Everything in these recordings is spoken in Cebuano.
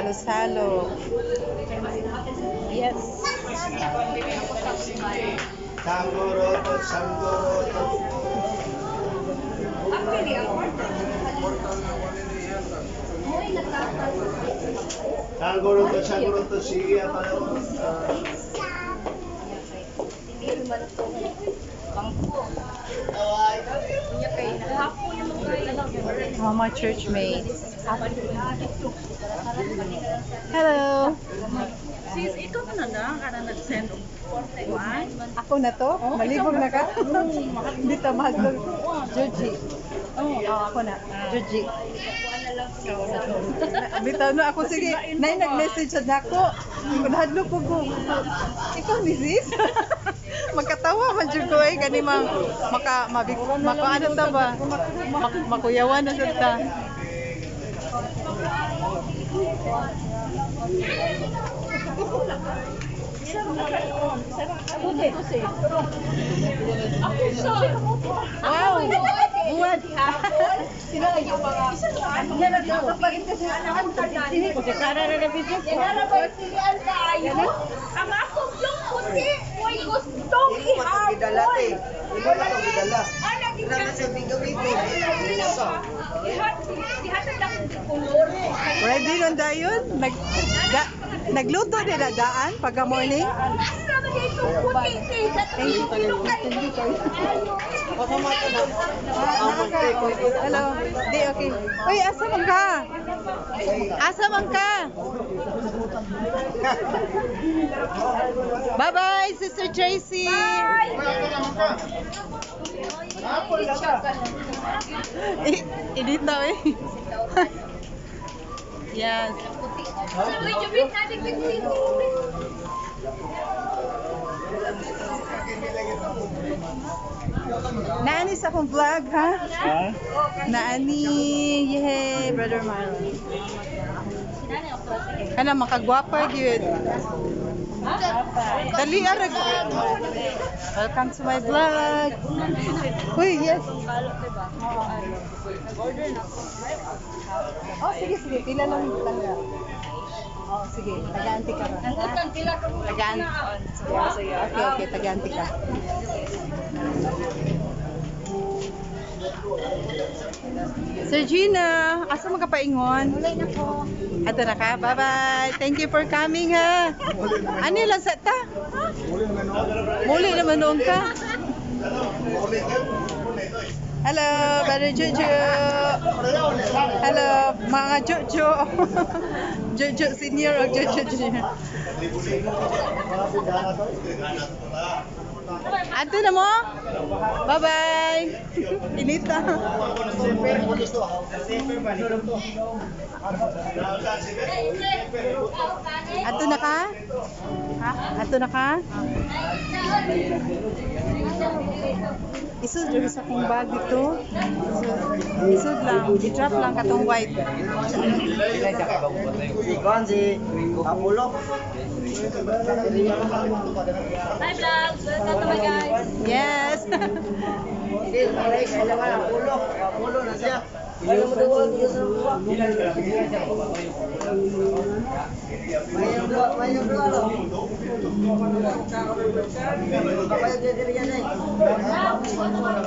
Halo-salo. Yes. Sanggoroto, sanggoroto. Actually, ang Sanggoroto, sanggoroto, siya pala. Bangko. Unya kay nahapon naman kay. All my church mates. Hello. Sis, ikaw na lang kada nag-send og kuan. Ako na to? Malibog na ka? Hindi ta mahadlok. Georgie. Oo, oh, ako na. Georgie. Bitaw no ako, sige. Nay nag-message sa nako. Nahadlok ko ko. Ikaw ni sis? Magkatawa man jud ko eh kani mang maka mabig maka ano ta ba? Makuyawan na sad ta. Wow! Buwad! Ang akong yung puti, way gustong ihapon. Gidala te. Hindi mo ito gidala. Ana Kailangan sa gamitin. Ihatag lang kulor. Ready nun dayon? Nagluto nila daan pagka morning? Asa man itong puti te? Thank you. Thank you. Hello. Di, okay. Uy, asa man ka? Asa man ka? Bye-bye, Sister Tracy. Edit daw eh. Yes. So, medyo bit natin bit. Naani sa akong vlog, ha? Naani. Yay, Brother Marlon. Ana, makagwapa gyud. Dali arag. Welcome to my vlog. Uy, yes. Oh, sige, sige. Pila lang talaga. Oh, sige. Taga-anti ka ba? Taga-anti. Okay. Taga-anti ka. Sir Gina, asa mo ka paingon? Ulay na ko. Ato na ka. Bye-bye. Thank you for coming, ha. Ano lang sa ta? Muli naman noon ka. Hello, Brother Jojo. Hello, mga Jojo. Jojo Senior o Jojo Junior. Ato na mo? Bye-bye. Inita. Ato na ka? Ha? Ato na ka? Isod rin sa akong bag dito. Isod, isod lang. I-drop lang katong white. Si Kwan, si Apollo. Hi vlog! Welcome to my guys. Yes. Okay, pare, kailangan Apollo. Apollo na siya. Ayaw mo duwa, ayaw mo duwa. Mayong duwa, mayong duwa, no? Kapayo dyan dyan yan eh. Mayong duwa, no?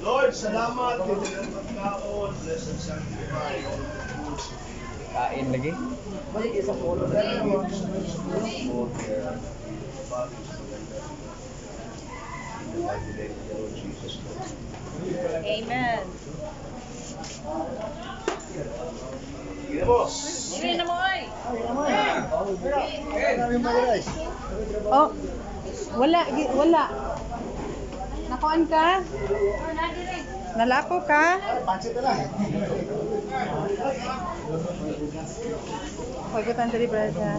Lord, salamat. Dito ng pagkaon. Bless and sanctify all the foods. Kain lagi. In the mighty name of the Lord Jesus Christ. Amen. Sige mo. Dili na mo oy. Oh, wala, wala. Nakuan ka? Nalako ka? Pansit na lang. Hoy, butan diri, brother.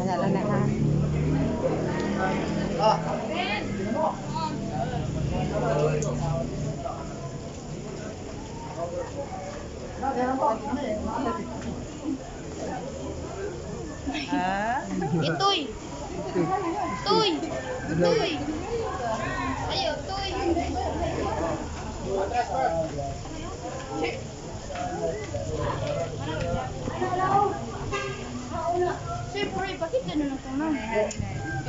Ana lang na ha. Ah. Ah? Itoy. Tuy. Tuy. Ayo, tuy. Sir, pre, bakit ganun ang tunog?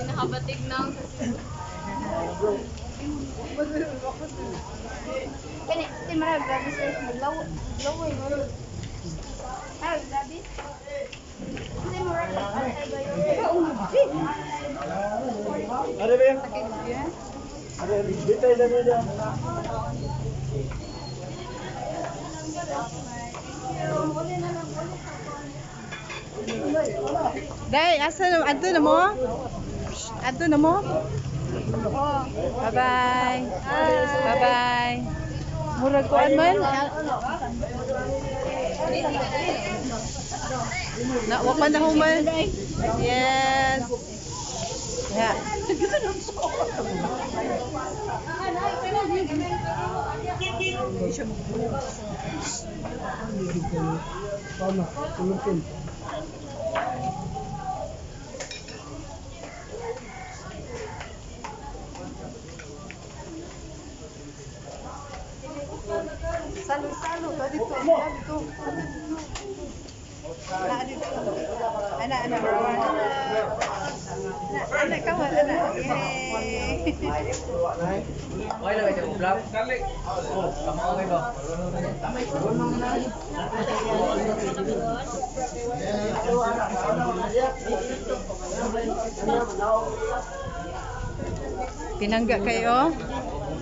Pinakabatig ng Kani, ti marag grabe sir, maglaw, laway. Marag grabe. Hindi murag atay ba yun? Ano ba yan? Ano, dito, dito, dito. Day, asa na adto na mo? Adto na mo? Bye-bye. Bye-bye. Murag kuan man. Na wa pa na human. Yes. Yeah. Tama, tulungkin. Salo-salo ka dito. Dito. Na dito. Ana ana. Ana ana kawan ana. Yay. Okay lang ito, vlog. Tama okay ba? Pinangga kayo?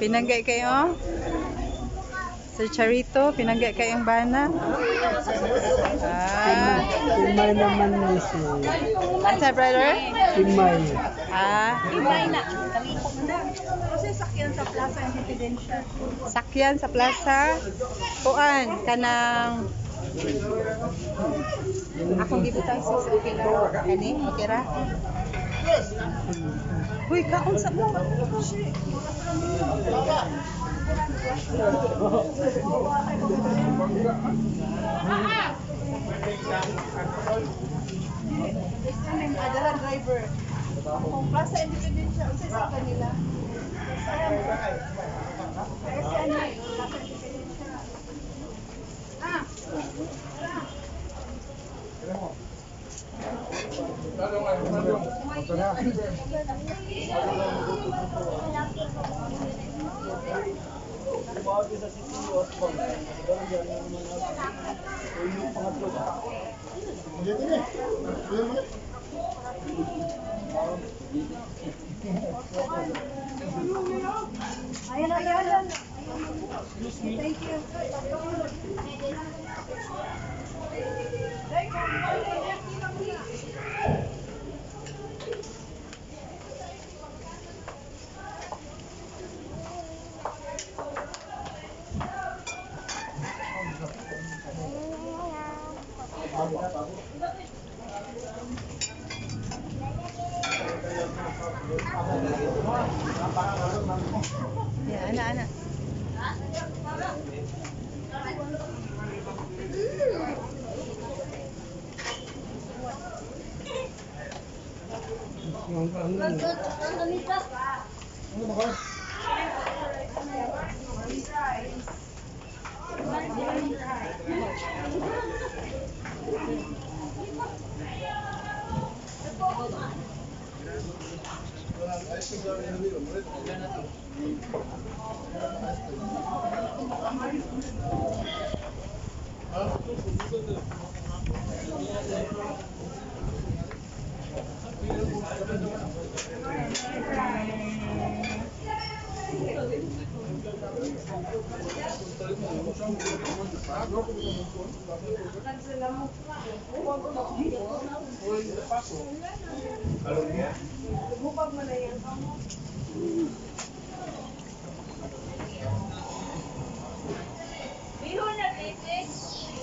Pinangga kayo? Sir Charito, pinangga kayong bana? Ah. Timay naman ni si Asa, brother? Timay. Ah, Ibay na. Kalikok na. Kasi sakyan sa Plaza Independencia. Sakyan sa plaza. Kuan, kanang akong gibutang sis, okay lang. Kani, okay ra? Uy, kaon sa mo. Adala driver. Kung Plaza Independencia, unsa sa kanila? SM. Plaza Independencia. Ah. Ayan, ayan. Thank you. Yeah, ana, ana. Bihon na, Daisy.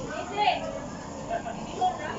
Daisy. Bihon na.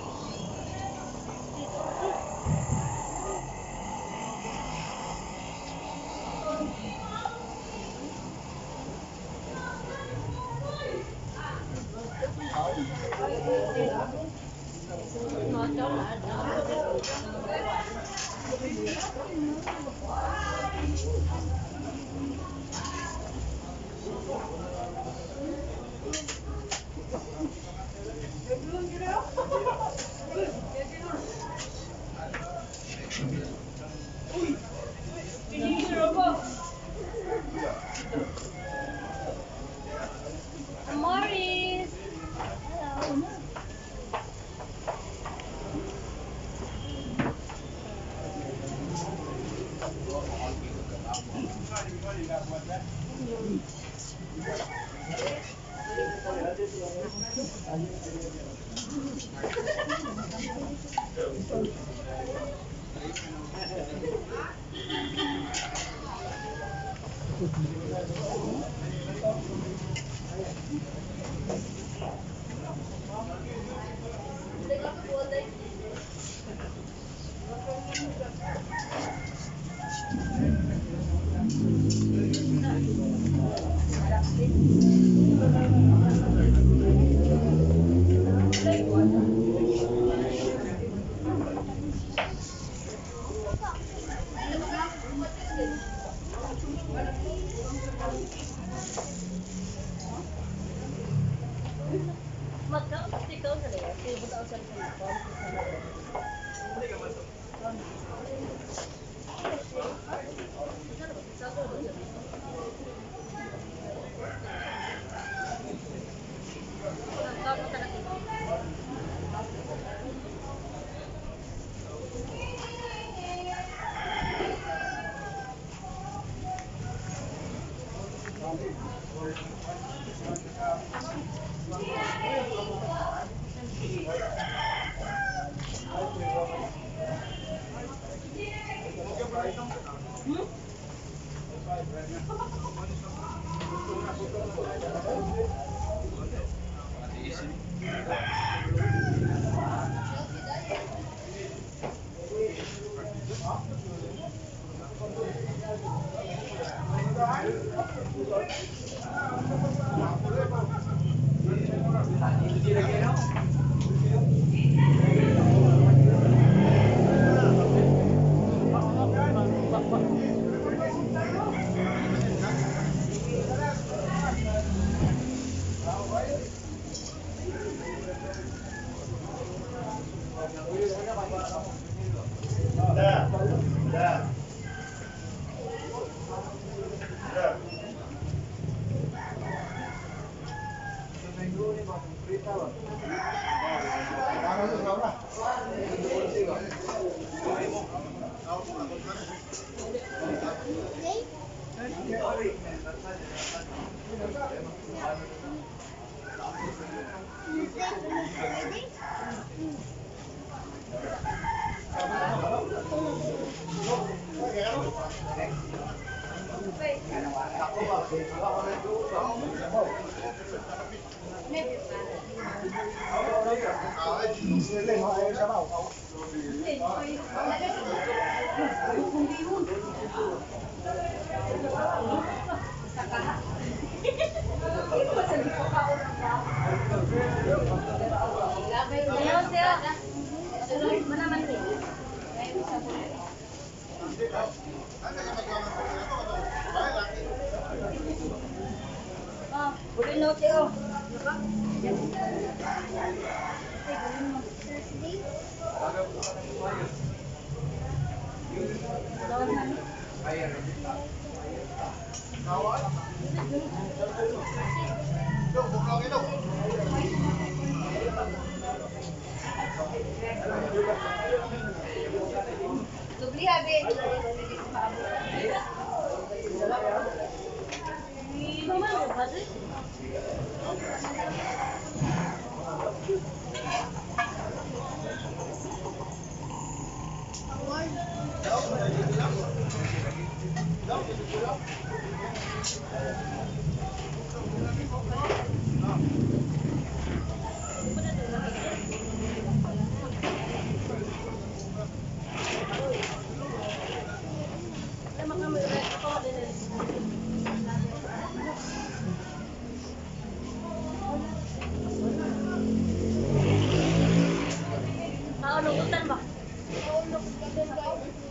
Da. Da. Da.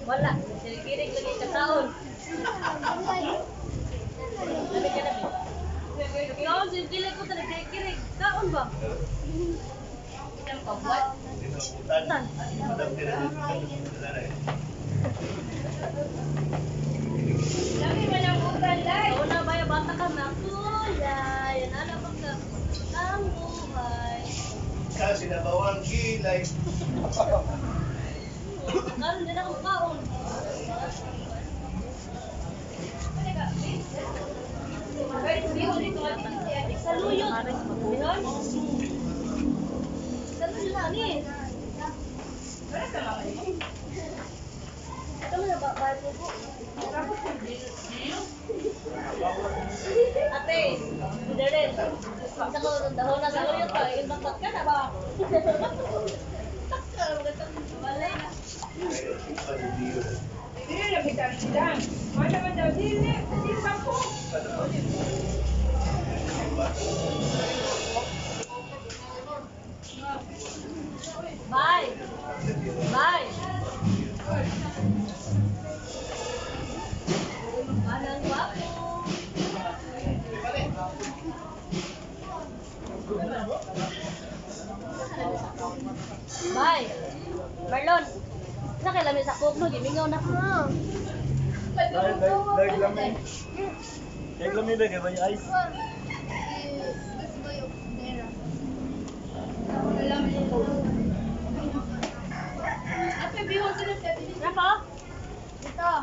Wala. Kirig lagi ka taon. Labi ka labi. Kaon si dili ko talaga kirig. Kaon ba? Ilang ka buwan? Tan. Lami man ang utan lay. Una ba bata ka na kulay. Ana pa ka ang buhay. Kasi nabawang kilay. Karon din ako kaon. Saluyot. Bihon? Saluyot na ni. Ito mo na ba ba po? Ate, Darren. Sa ko dahon na saluyot pa, imbakot ka na ba? Wala na. Dili na bitan sila. Wala man daw dili, dili pa ko. Bye. Bye. Manang gwapo. Bye. Marlon. Sa kay lami sa coke no, gimingaw na ko. Dahil lami ba kay may ice? Ate, bihon sila sa Nako? Ito.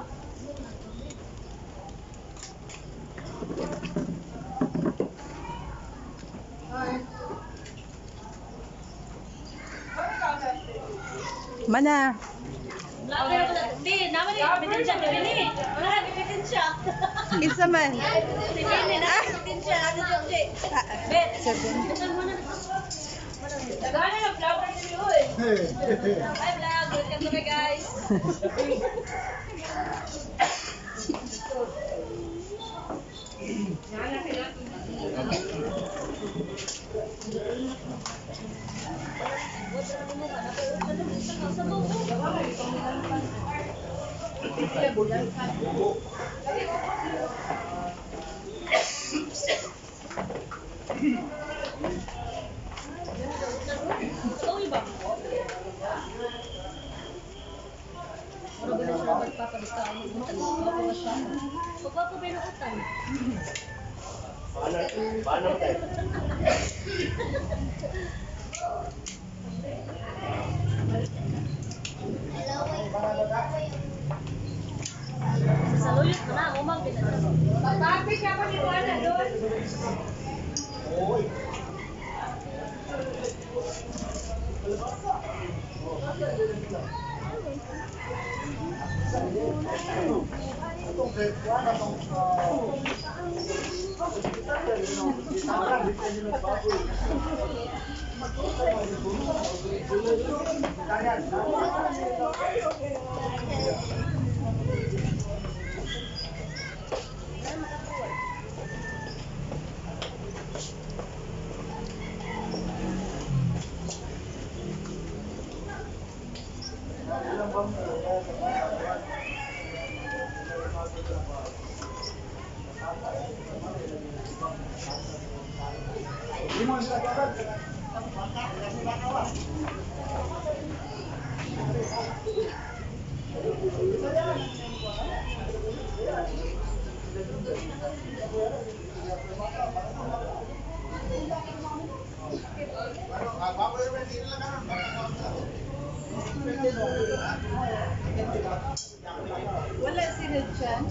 Mana. Vlogger ako na. Di, naman ni bitin siya, bibini. Wala, bibitin siya. Kinsa man? Si Bini, na bitin siya. Ano siya, di? Bet. Seven. Daghan na vlogger ni Uy. Hi vlog, welcome to my guys. Sorry ba? Mura ba na siya magpapadiscount? Pagpapo ba yung utang? Paano paano tayo? Sa saluyot mo na, umang ginagawa. Papi ka pa dito ana doon. Oy. Wala si Richan.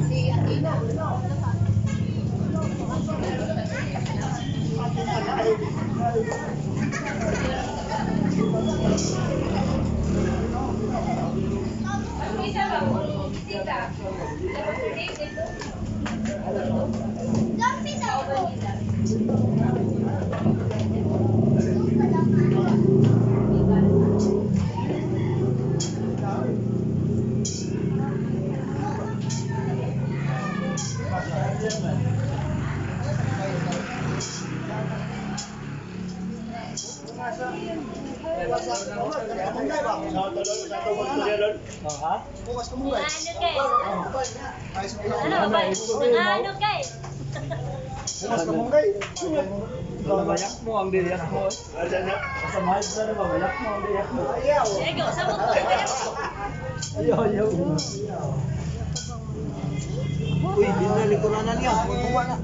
Si Athena. Ano isa ba? Sita. Dito. Zombie daw ko. Ano kay? Ano ba? Ano kay? Mayak mo ang diyak mo. Sa mahal sa na mayak mo ang diyak mo. Ego, sabot ko. Ayaw, ayaw. Uy, binali ko na niya. Magkuha na.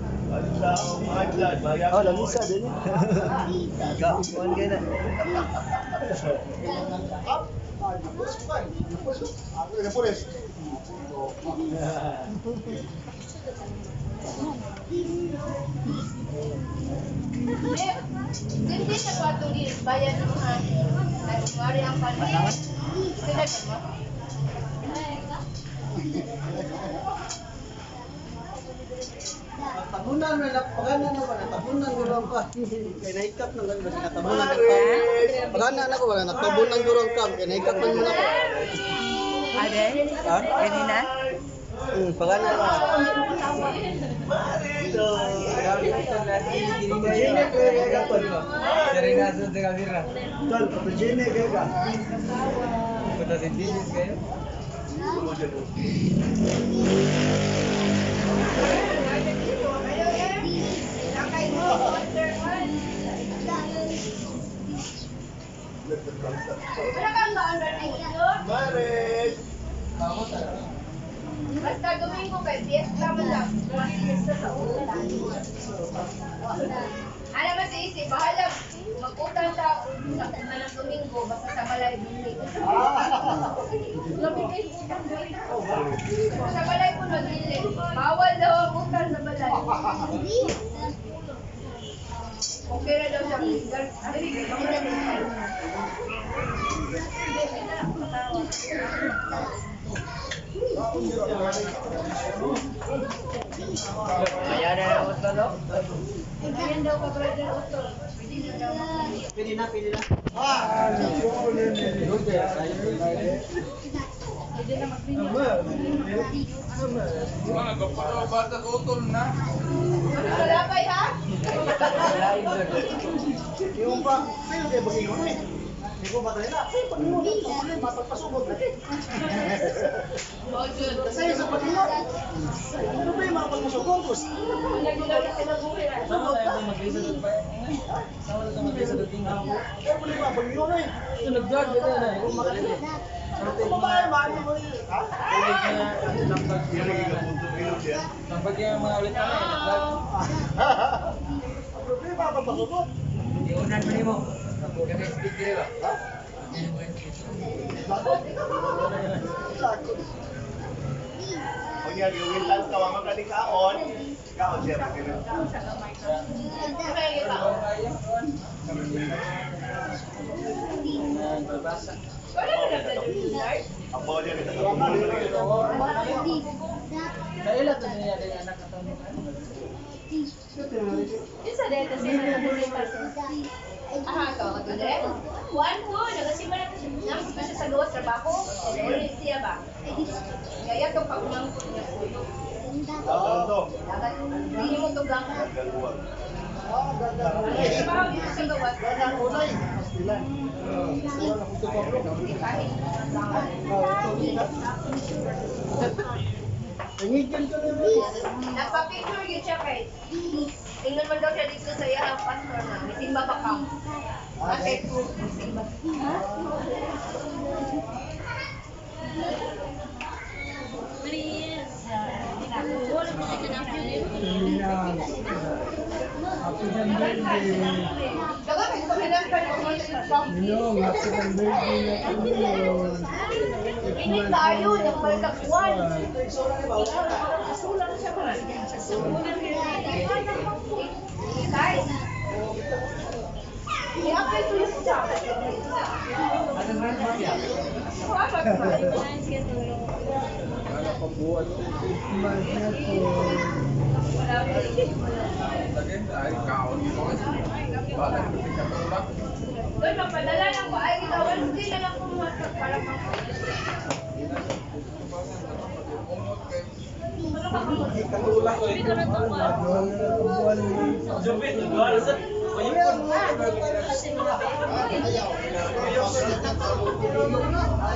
Oh, lamisa din. Kuhan kayo na. Hindi sa kwartong bayan ng mga nagwari ang panahon. Sila ba? Tabunan na lang, pagana na wala, tabunan gurang ka. Kay nahikap nang ganun, basta natabunan ka. Pagana na ko wala, natabunan gurang ka, kay nahikap man mo na ko. Ade? Ha? Ganina? Pagana na. Tol, patujine kayo ka. Wala kang maandan mo. Maris! Basta Domingo kay fiesta man lang. Fiesta sa ulan. Alam mo si Isi, bahala mag-utang sa kanang Domingo basta sa balay dili. Labi kay utang dili. Sa balay ko na dili. Bawal daw ang utang sa balay. Okay na daw siya. Dili kay Ayan daw ka brother Otto. Pwede na daw. Pili na, pili na. Wala ha? Yung pa, sa'yo kayo pag-ingon eh. Hindi ko ba tayo na? Sa'yo pag-ingon, ang problema, pagpasugod na eh. Sa'yo sa pag-ingon. Ang problema, pagpasugod ko. Sugod ka. Kaya problema, pag-ingon eh. Kung babae, maaari mo yun. Ha? Ang problema, pagpasugod. Ha? Lakot. Lakot. Kunya, gawin lang ka, magaling kaon. Kaon siya, magaling. Wala na nagdadala. Ang bawal yan, ito. Isa dito sila nagdadala. Aha, ito, katulad. Kuan ko, nagasimula na siya. Nangkot na siya sa gawas trabaho. Ulit siya ba? Kaya itong pagmangkot niya puyo. Ito. Dagat, hindi mo tugang. Gagawa. Ang trabaho dito sa gawas. Ulay. Pastilan. Kahit Nangigan ka na Nagpa-picture yun siya kay. Tingnan man daw siya dito sa iyang pastor na. May simba ba ka? Ate, may simba. Dagat, may pahinang Init tayo, nagpalakwan. Guys, i-apply ko yung siya. Doon, magpadala lang ko. Ay, gitawan. Hindi na lang kumuha para pang.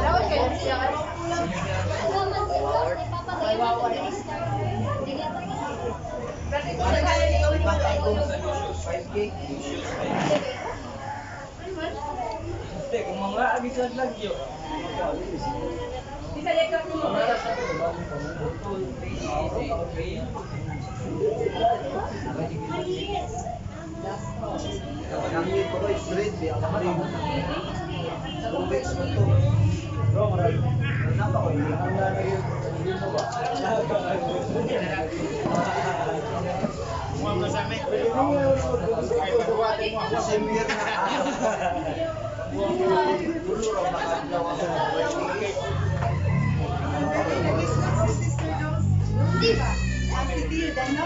Dapat kayo siya. Kasi kung nagkaya Bisa lekap mo. Sister Rose. Ang si Tio Dano.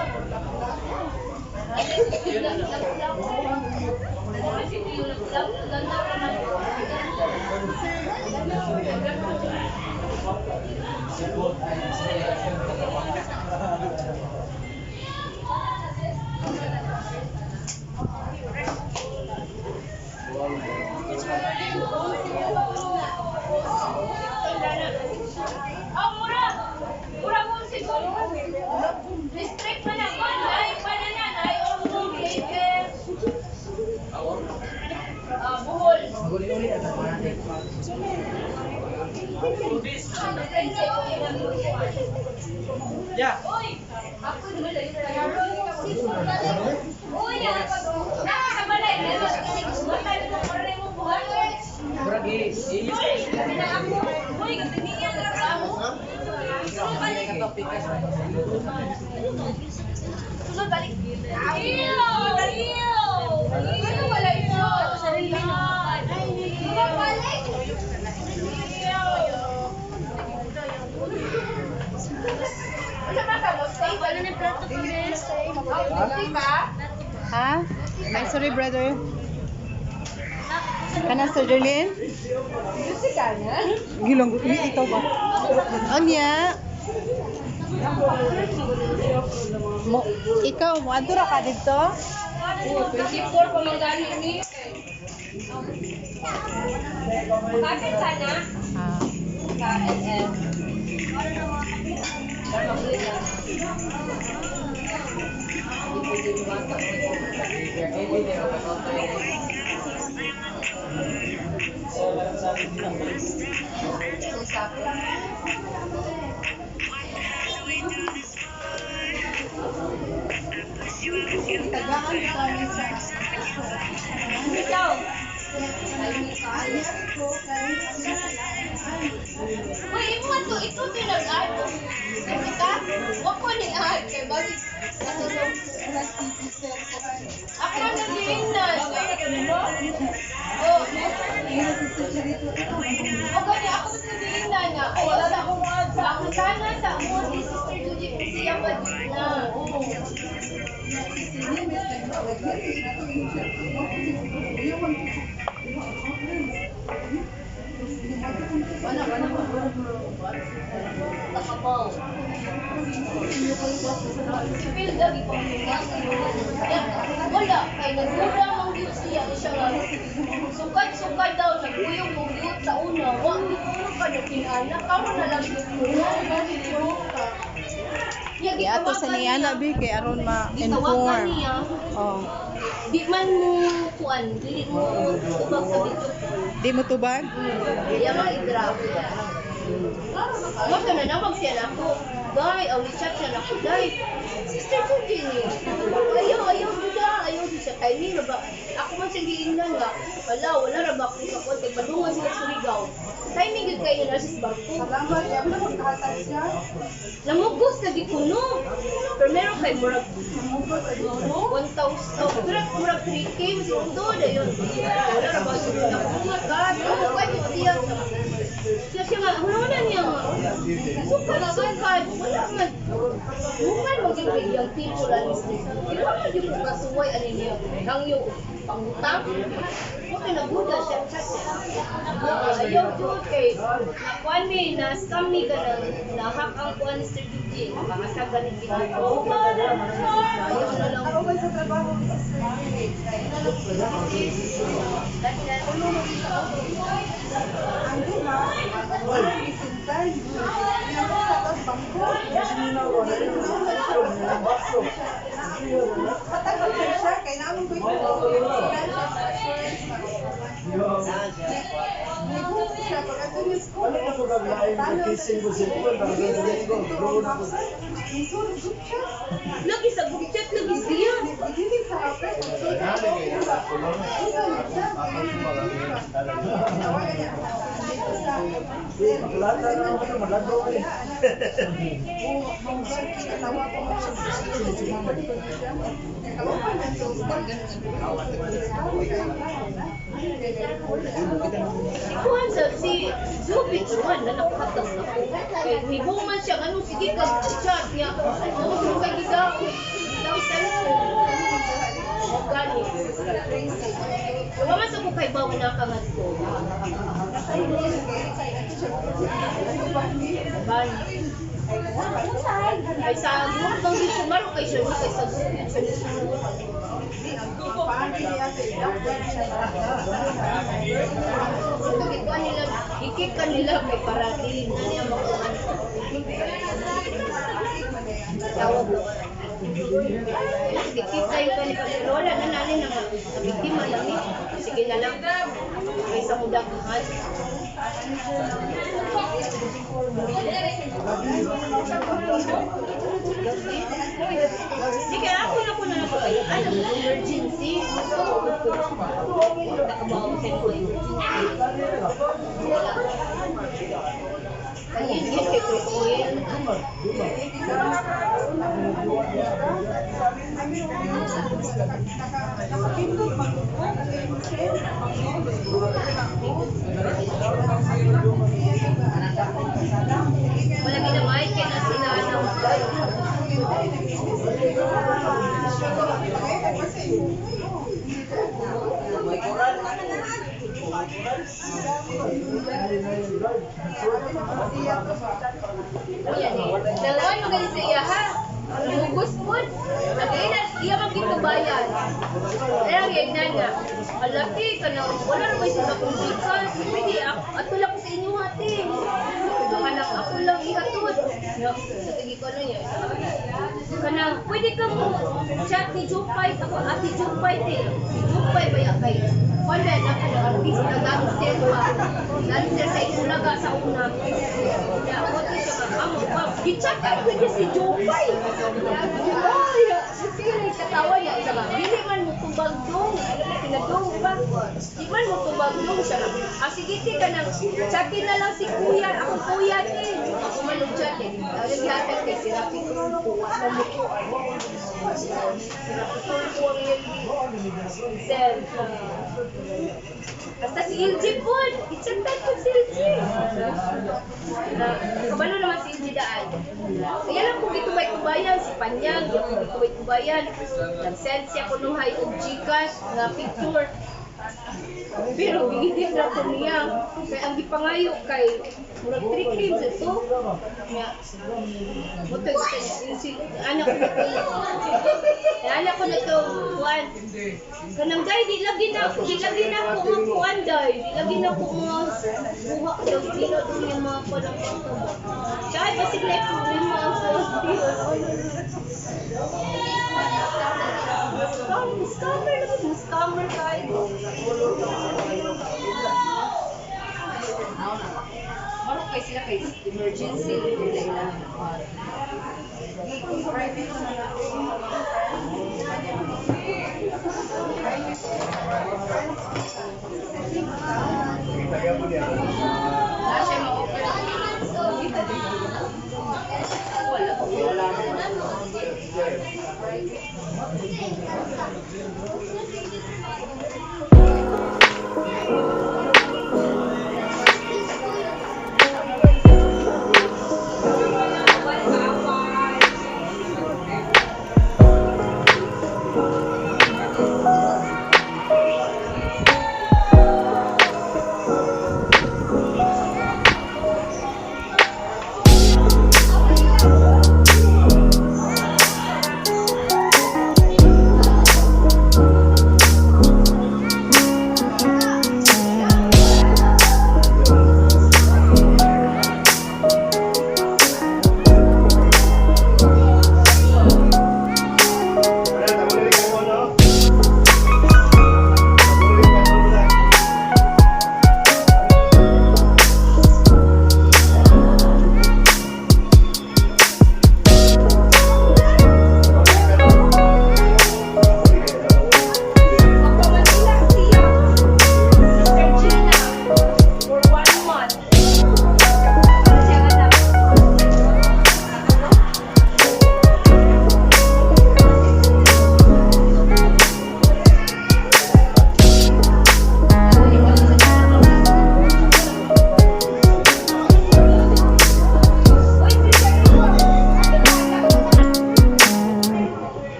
Oh, mura. Mura mo siguro. District man na kon, ay pananan, ay ormo later. Ah, Bohol. Yeah. Uy, ako naman lang yun. Uy, ah, sa balay, matay mo pare mo buhat. Murag i Uy, ako. Uy, ganyan lang ako. Sunod balik. Sunod balik. Ew! Ew! Ano wala yun? Sunod balik. Wala ba ka mo? Wala na plato ko, miss. Di ba? Ha? Ay, sorry, brother. Kana sa Jolene? Gilong, ikaw ba? Anya? Mo, ikaw, mo adto ra ka dito? 24 pa man gani ni. Kapit sana. Ah. KLM. Tagaan kami sa Ikaw. Uy, imo to ito to nag-add. Kasi ka, wa ko ni add kay bagi ako na nagingnan. Oh. O gani ako sa nagingnan nga. Oh, wala na akong add sa ako sana sa mo si Sister Judy siya pa na. Wala, wala. Takapaw. Si Phil lagi pa wala, kay nagmura mang gyud siya siya nga. Sukad-sukad daw nagkuyog mong gyud sa una. Wa gyud uno ka na kinana karon na lang gyud mo. Ya Giato sa gitawagan niya niya. bi kay aron Gitawagan ma-inform. niya. Oh. Di man mo kuan, dili mo tubag sa video call. Di mo tubag? Iya mang i-drop. Mo na nawag siya nako. Day, aw ni-chat siya nako, day. Sister ko ni. Ayaw, ayaw duda, ayaw di siya kay ni ba. Ako man siya giingnan nga. Wala, wala ra ba ko sa kuan kay padungan sila sa Surigao. Timing gyud kayo na sa barko. Salamat, kaya mo magkahatag siya. Namugos lagi kuno. Pero meron kay murag 1,000, oh, pero murag 3K, mas ito na yun. Wala ra ba siya? Ako nga, God, oh, kaya siya. Siya siya nga, wala na niya nga. Sukad, sukad, wala man. Bungan mo yung iyang tipo lang. Di ba man yung kasuway ani niya? Ang yung pangutang. Huwag ka naguda siya. Chat siya. Ayaw jud kay nakuan mi na scam mi ka na na-hack ang kuan ni Sir Eugene. Pangasag ganit ginagawa. Ayaw na lang. Ako ba sa trabaho ni Sister Julie? Ang duha, ang bisintay. Yung sa tos bangko. Matagal na siya, kay naamon ko ito. Nag-book siya, pag ato niya school. Isulog siya. Lagi sa group chat, lagi siya. Maglata na naman ito, maglagaw ko eh. Si Kuan sa si Zubich man na nakahatag ako. Kay hibuman siya ano sige ka chat niya. Mo kay gidaw. Gidaw cellphone. O gani. Wa man sa ko kay bawo na ka ngadto. Ban. Ay sa mo bang di sumaro kay siya kay sa Zubich siya ni sunod. Ito gikuan nila, gikik ka nila kay para dili na niya makuan. Tawag ko. Gikik kayo kanila pero wala na nani na nga biktima lang ni. Sige na lang. Kaysa mo daghan. Sige, ako na ko na lang kayo. Ano, emergency. Nakabawa sa emergency. Ayun, yun kay Chris Oil. Wala ginamay kay na sila ng Yan eh. Dalawa mo gali sa iya ha. Lugos po. Nagay na iya man gitubayan. Kaya ang yagnan nga. Alaki ka na wala na may sa akong gikas. Pwede ato lang ko sa inyo ate. Kanang ako lang ihatod. Sa tigi ko ano niya. Kanang pwede ka mo chat ni Jupay ako ate Jupay te. Si Jupay ba ya kay wala na ka na artista dancer pa. Dancer sa Itulaga sa una. Ya, ako to siya ka amo pa. Gichat ko niya si Jupay. Diba? Sige, katawa niya siya ka. Dili man mo tubag dong. Alam mo pinadong ba? Di man mo tubag dong siya ka. Ah, sige te kanang chatin na lang si kuya. Akong kuya te. Ako man og chat eh. Tawag gihatag kay si Rafi Tulfo. Wala mo ko. Si Rafi Tulfo ang iyang send. Basta si LG po. I-chatan ko si LG. Na, kabalo naman si LG daan. Kaya lang kung gitubay-tubayan, si Panyang, yung kung gitubay-tubayan. Nag-send siya kunuhay og Gcash nga picture. Pero gigidit na ko niya. Kaya ang gipangayo kay murag 3K sa to. Nga, mutag si anak ko na to. Anak ko na to, kuan. Kanang day, di lagi na, di lagi na ako mga kuan day. Di lagi na ako mga buha daw, di na doon yung mga kuan ang mga kuan. Kaya basig na problema ang poste. Scam, scammer na ba? Scammer tayo. Marok kay sila kay emergency. Na siya ma-offer. Wala. Wala.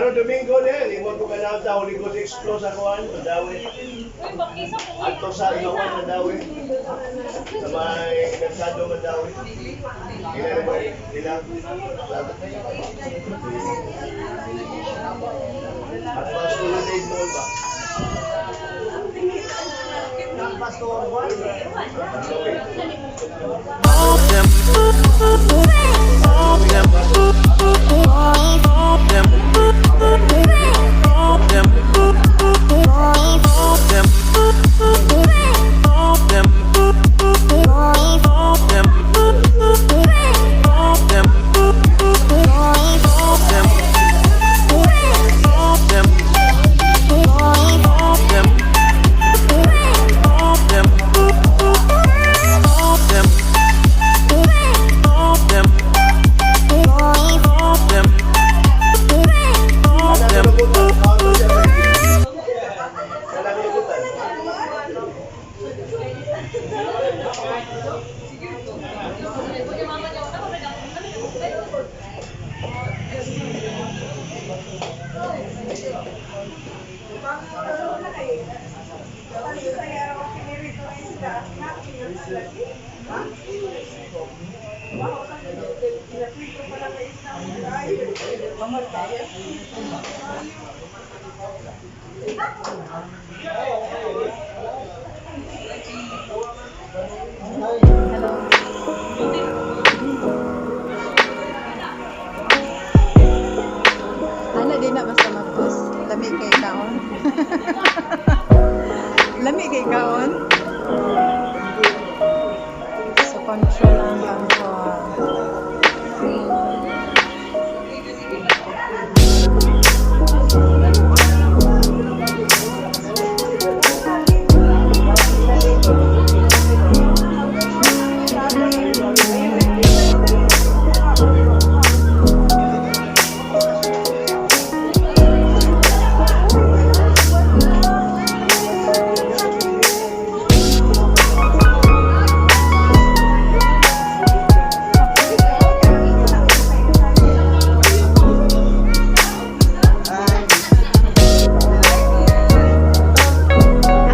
Karon Domingo na, limot ko kanaw sa Holy Ghost Explore sa kuan, Mandawi. Uy, bakisa ko. Ato sa Ilawan, Mandawi. Sa may Mercado, Mandawi. Ilan na ba? Ilan? At mas Colonnade Mall ba? Wala kalibutan. Ana di na basta mag-post. Lami kay kaon. Lami kay kaon. So control ang control.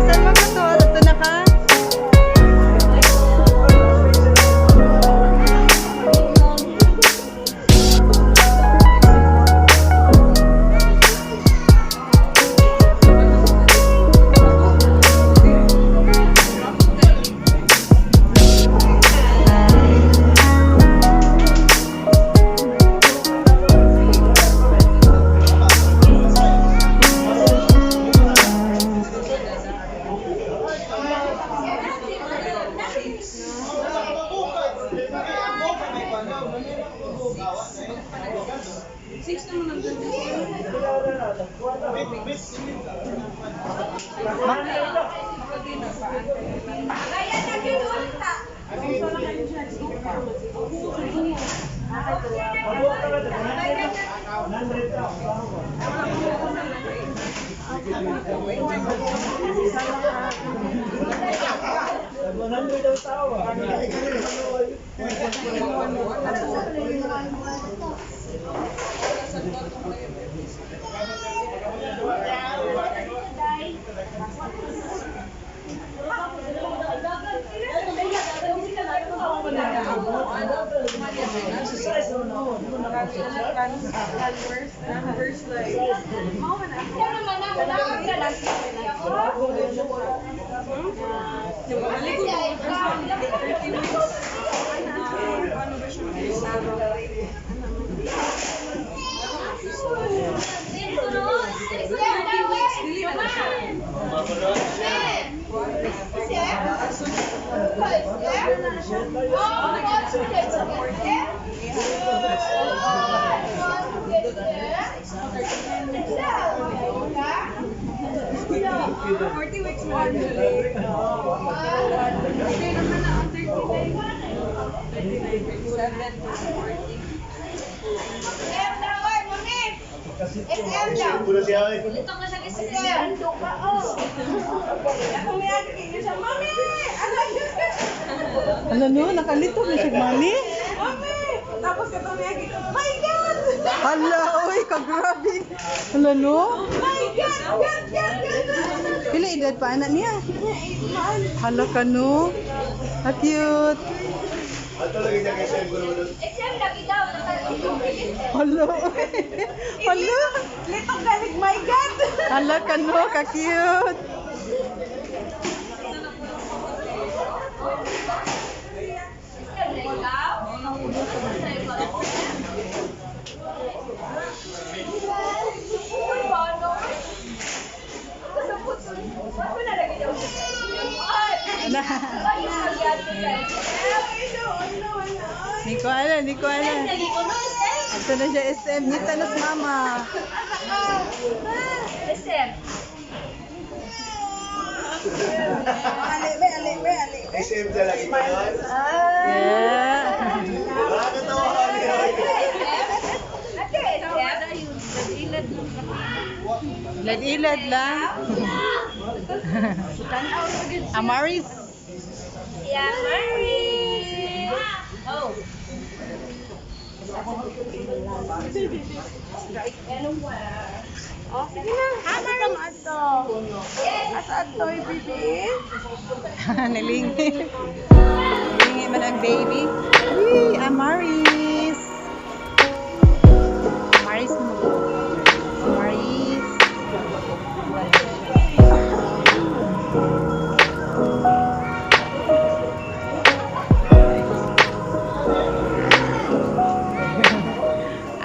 Asan mo ka to? Ito na ka? Isip ko na siya eh. Ito nga siya kasi siya. Ano no? Nakalito na siya, mami. Mami! Tapos ito niya, my God! Hala, oy, kagrabe. Hala, no? Pila edad pa anak niya? Hala ka, no? Ha, cute. Ato lagi siya kay Sam Gurudo. SM lagi daw. Hala, oy. Hala. Litong galig, my God! Hala ka, no? Ka-cute. SM na ikaw? Uy, paano? Kasabot. Ba't mo nalagay daw siya sa SM? Ay! Ala. Ay, yung nagyato sa SM. Hindi ko alam, hindi ko alam. SM lagi ko no, SM. Ito na siya SM. Nita na sa mama. SM. Ali, be, ali, be, ali. SM siya lagi kayon. Yeah. Nakakatawa ka niya. Ate, SM. Ilad-ilad lang. Amaris. Yeah, Mary. Oh. Oh, sige na. Asa ka maato? Asa ato, baby? Nilingi. Nilingi man ang baby. Wee, Amaris. Amaris mo. Amaris.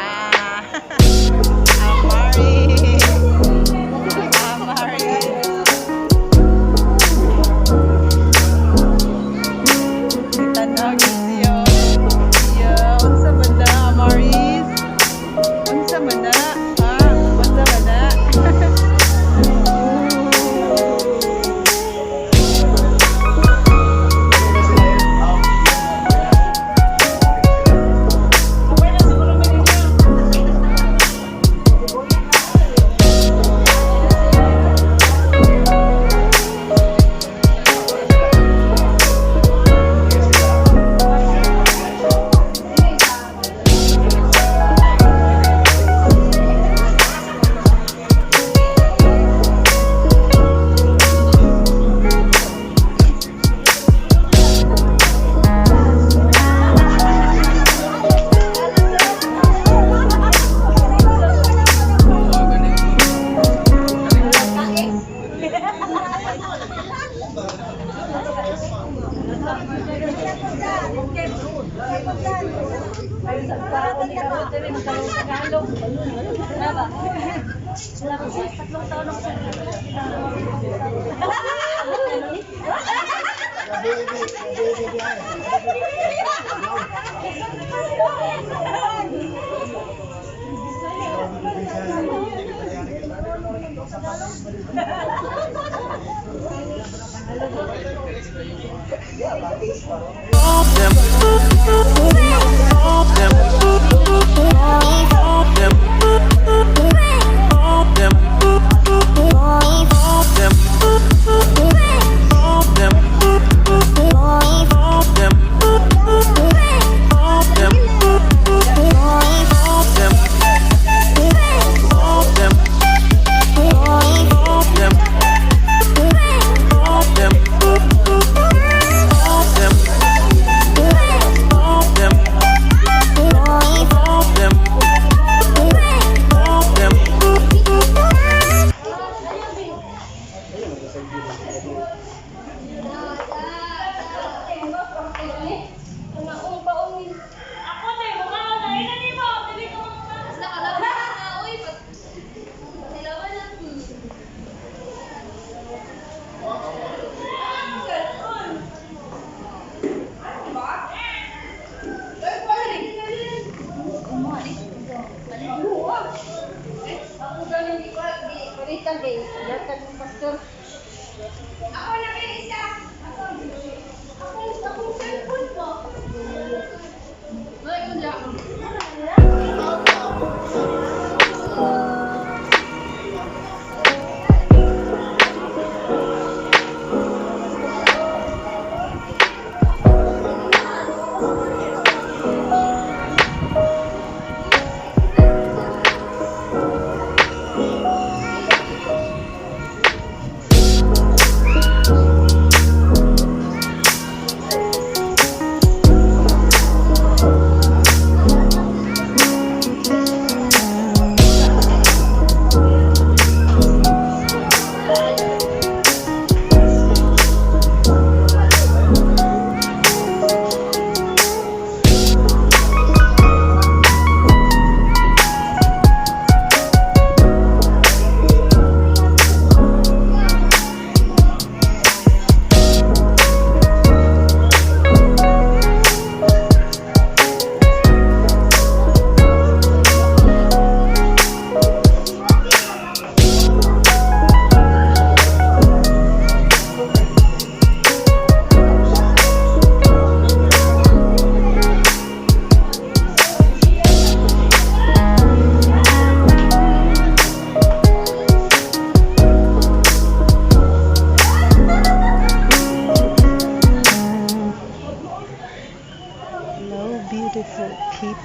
Ah. Amaris. Amaris. Tanaw siya. Siya, unsa man na, Amaris? Unsa man na? Ha? Unsa man na?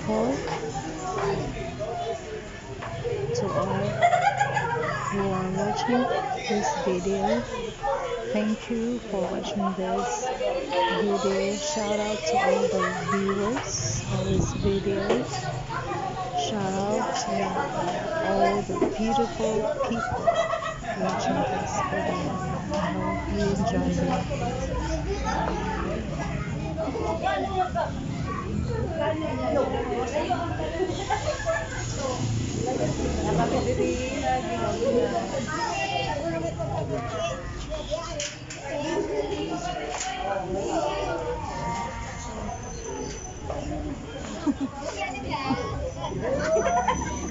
people, to all who are watching this video. Thank you for watching this video. Shout out to all the viewers of this video. Shout out to all the beautiful people watching this video. I hope you enjoyed it.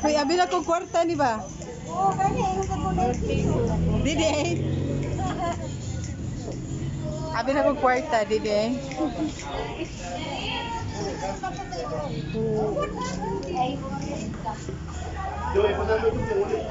Uy, abi na kong kwarta ni ba? Didi eh. Abi na kong kwarta, didi eh. Joey, pasal tu tu boleh.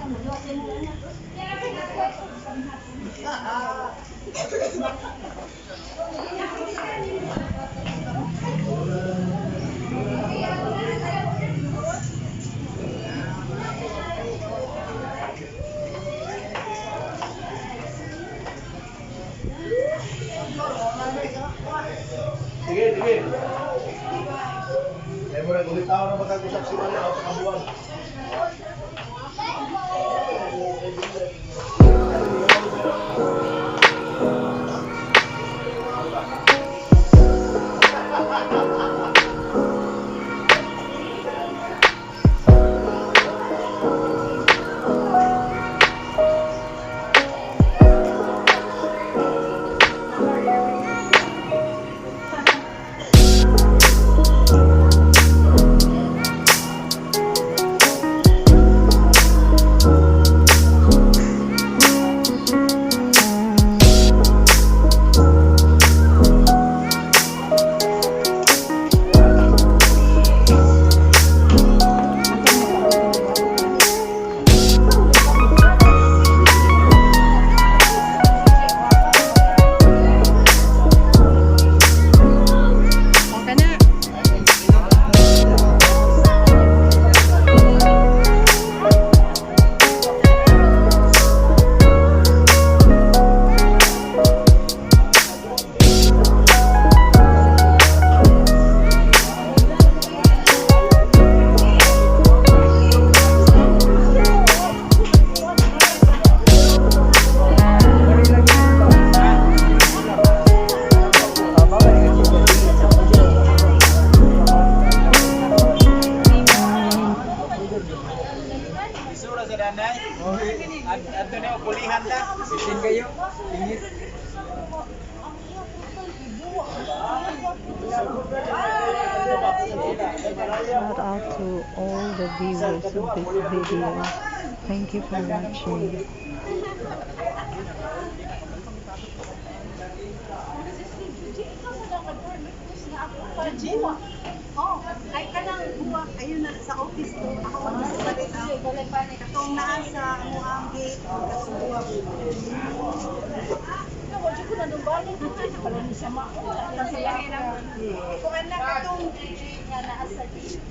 Sige, sige. Eh, murag ulit tao na magkag-usap si Mali sa kabuan. Okay na. Isura sa danay. Adto na pulihan ta. Bisin kayo. Ingit. Shout out to all the viewers of this video. Thank you for watching. Oh, ay kanang buwa ayun na sa office ko. Ako ang sa palit ang katong naa sa amuang gate katong buwa. Kung anak katong nga naa sa gate.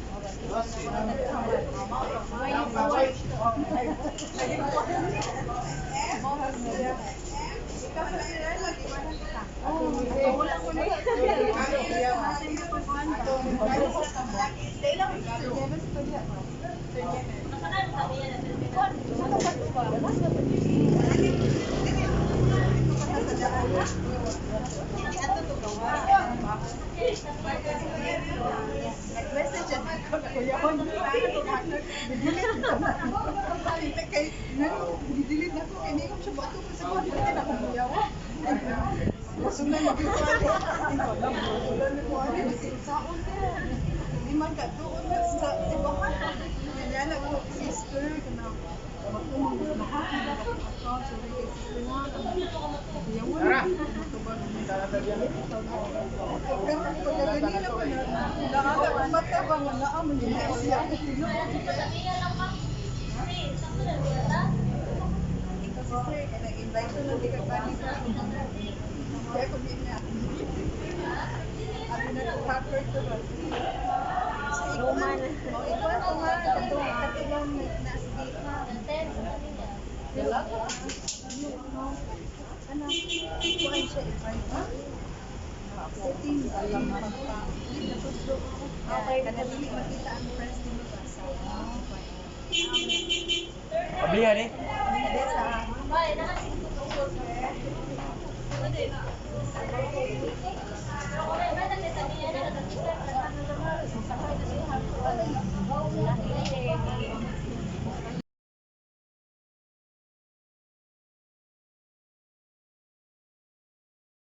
Nag-message ako kuya ko. Kay delete na ko kay ni ko siya bato ko sa ko dili na ko kuya ko. Sundan mo ko saon di man ka tuon sa simbahan. Kanya na ko sister kana Tara. Pagkaganina pa na, naala ko mata ba nga naa man yun siya. Ikaw sister, nag-invite ko na di ka balik. Kaya ko din na. Abi na ko hacker to ba? Roman. Pablihan eh.